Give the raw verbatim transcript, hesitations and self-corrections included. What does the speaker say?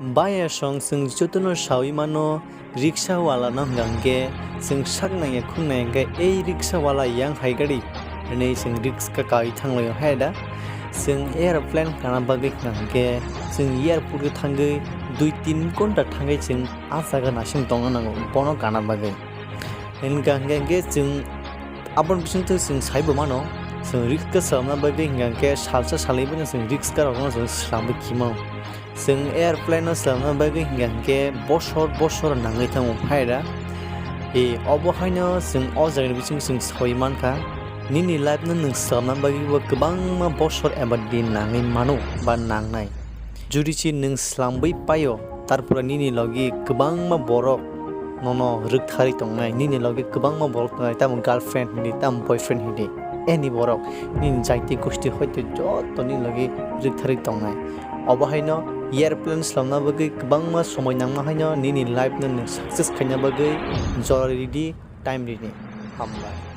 Bayasong chwng jotono sawi mano, riksha wala no hwnkha hwnkhe chwng sak nangya khung nangya hwnkhe, "Ei riksha wala, yang hai gari?" hwnwi chwng riksha kawi thanglaio hai da. Chwng airplane kana bagwi hwnkha hwnkhe chwng airport o thangwi dui tin ghonta thangwi chwng a jaga naising tongna nango bono kana bagwi. Hwnkha hwnkhe chwng aboni bisingtwi chwng saibo mano, chwng riksha swlamna bagwi hwnkha hwnkhe salsa salaibono chwng riksha rokno chwng swlamwi khimo. Chwng airplane no swlamna bagwi hwnkha hwnkhe bosor bosor nangwi thango hai da. E, obo haino chwng o jagani bising chwng sawi mankha, nini life no nwng swlamna bagwi bo kwbangma bosor eba din nangwi mano ba nangnai. Judi se nwng swlamwi paio, tarpore nini logi kwbangma borok nono rwktharwi tongnai, nini logi kwbangma borok tongnai, tamo girlfriend hinwi, tamo boyfriend hinwi, any borok, nini jaiti gosti hoite joto nini logi rwktharwi tongnai. Obo haino airplane swlamna bagwi kwbangma somoi nangma haino nini life no nwng success khaina bagwi jora ridi, time ridi. Hambai.